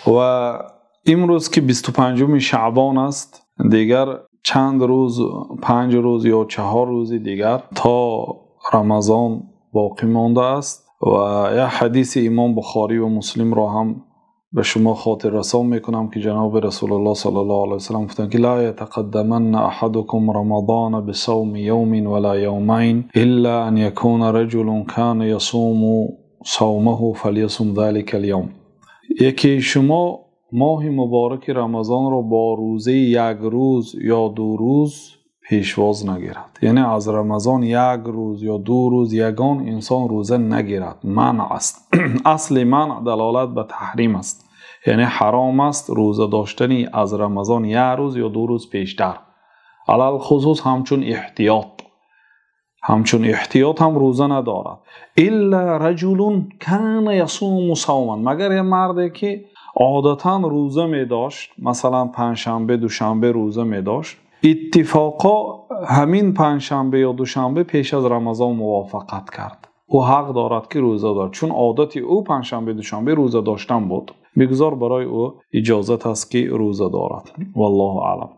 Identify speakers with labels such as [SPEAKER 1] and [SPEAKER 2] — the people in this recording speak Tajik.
[SPEAKER 1] Ва имрӯз ки 25-уми Шаъбон аст, дигар чанд рӯз, 5 рӯз ё 4 рӯзи дигар то Рамазон боқӣ мондааст ва як ҳадиси имом Бухорӣ ва Муслимро ҳам ба шумо хотиррасон мекунам, ки ҷаноби Расулуллоҳ саллаллоҳу алайҳи васаллам гуфтанд, ки: "لا يتقدمن أحدكم رمضان بصوم يوم ولا يومين إلا أن يكون رجل كان يصوم صومه فليصم ذلك اليوم". Яке шумо моҳи мубораки Рамазонро бо рӯзаи як рӯз ё 2 рӯз пешвоз нагирад. Яъне аз Рамазон як рӯз ё 2 рӯз ягон инсон рӯза нагирад, манъ аст. Асли манъ далолат ба таҳрим аст, яъне ҳаром аст рӯза доштани аз Рамазон як рӯз ё 2 рӯз пештар, алалхусус ҳамчун эҳтиёт, ҳамчун эҳтиёт ҳам рӯза надорад. إلا رجل كان يصوم صوما, магар як марде ки одатан рӯза медошт, масалан, панҷшанбе, душанбе рӯза медошт, иттифоқо ҳамин панҷшанбе ё душанбе пеш аз Рамазон мувофиқат кард, ӯ ҳақ дорад, ки рӯза дорад, чун одати ӯ панҷшанбе, душанбе рӯза доштан буд. Бигузор барои ӯ иҷозат аст, ки рӯза дорад. Валлоҳу аълам.